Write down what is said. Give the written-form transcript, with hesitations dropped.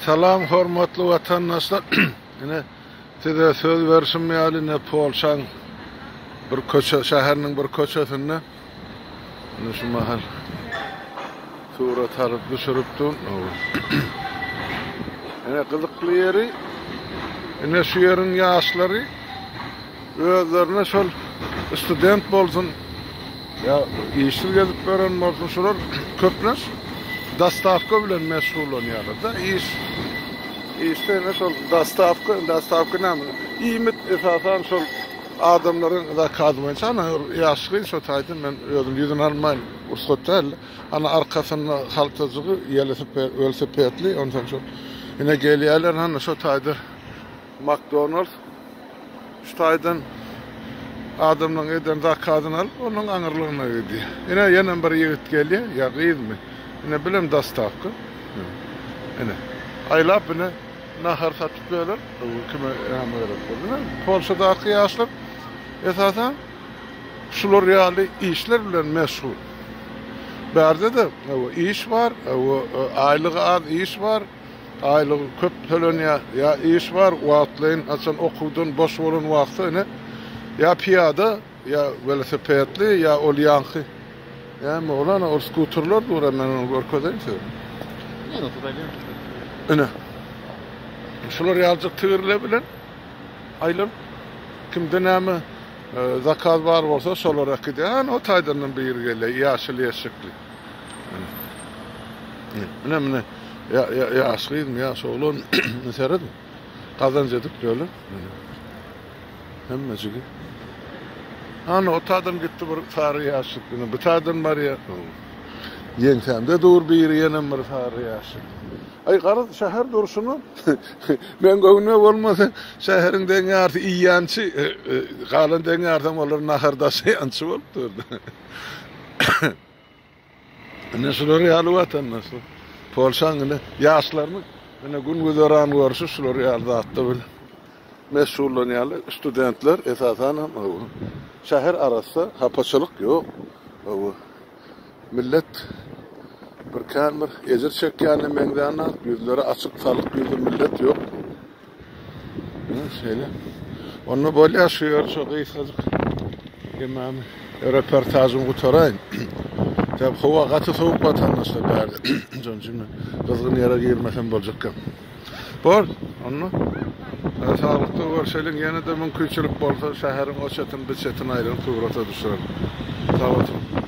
Salam hormatly watandaşlar. Ine size söz berişim ýaly ine Polşaň bir köçe şäheriniň bir köçesinde ine şu mahal surat alyp düşürip dur. Ine gyzykly ýeri ine şu ýeriň ýaşlary Özlerine şol student bolsun ýa işsiz gezip ýören bolsun şular köplenç dostawka bilen meşgullanýarlar-da. Iş işde ine şol dostawka, dostawka näme? Iýmit esasan şol adamlaryň zakazy boýunça ana ýaş gyz şo taýdan men özüm ýüzüni almaýyn rugsat däl. Ana arkasynda haltajygy welosipedli onsoň şol ine gelýärler ana şo taýda McDonald's şu taýdan adamlaryň eden zakazyny alyp, onuň aňyrlygyna gidýär. Ine, ýenem bir ýigit gelýär, ýa gyzmy? Ine, bilem dostawka. Ine, aýlap ine nahar satyp ýörler. Kime näme gerek bolsa. Ine, Polşadaky ýaşlar esasan şular ýaly işler bilen meşgul. Bärde-de iş bar, aýlygy az iş bar. Aýlygy köp tölenýär, ýa iş bar, wagtlaýyn haçan okuwdan boş bolan wagty ine, ýa pyýada, ýa welosipedli, ýa ol ýaňky näme ol ana ol skuterler dur, men ony görkezeýin size. Ine. Şular ýaljyk tigirler bilen aýlanyp, kimde näme zakaz bar bolsa şolar äkidýär. Ana o taýdanam biri gelýär, ýaşyl ýeşikli. Mine mine ya ya ýaş gyzmy ýaş oglan serediň. Gazanç edip ýörler. Hemmejigi. Ana o tadan gitdi bir sary ýaşlyk. Ine bu tadan barýar. Ýeňsämde dur biri ýenem bir sary ýaşlyk. Aý garaz şäher durşuna men göwnüme bolmasa şäheriň deň ýarysy iýýänçi, e, e, galan deň ýarysam olar nahar daşaýançy bolup durdy. Ine şular ýaly watandaşlar. Polşaň ine ýaşlarynyň ine gün güzeran görşi şular ýaly zatlar bilen meşgullanýarlar. Studentler esasan hem şäher arassa, hapaçylyk ýok. Millet bir kän bir ejir çekýäne meňzänok, ýüzleri açyk, salyk ýüzli millet ýok. Şeýle. Onda bolýar şu ýer şu gysgajyk hemmämi reportažymy gutaraýyn. Sebäp howa gaty sowuk watandaşlar bärde. Şonuň üçin men gyzgyn ýere girmesem boljak gep. Bor, onda saglykda görşeliň. Ýene-de mümkinçilik bolsa şäheriň o çetini bu çetini aýlanyp surata düşürerin. Sag oturyň.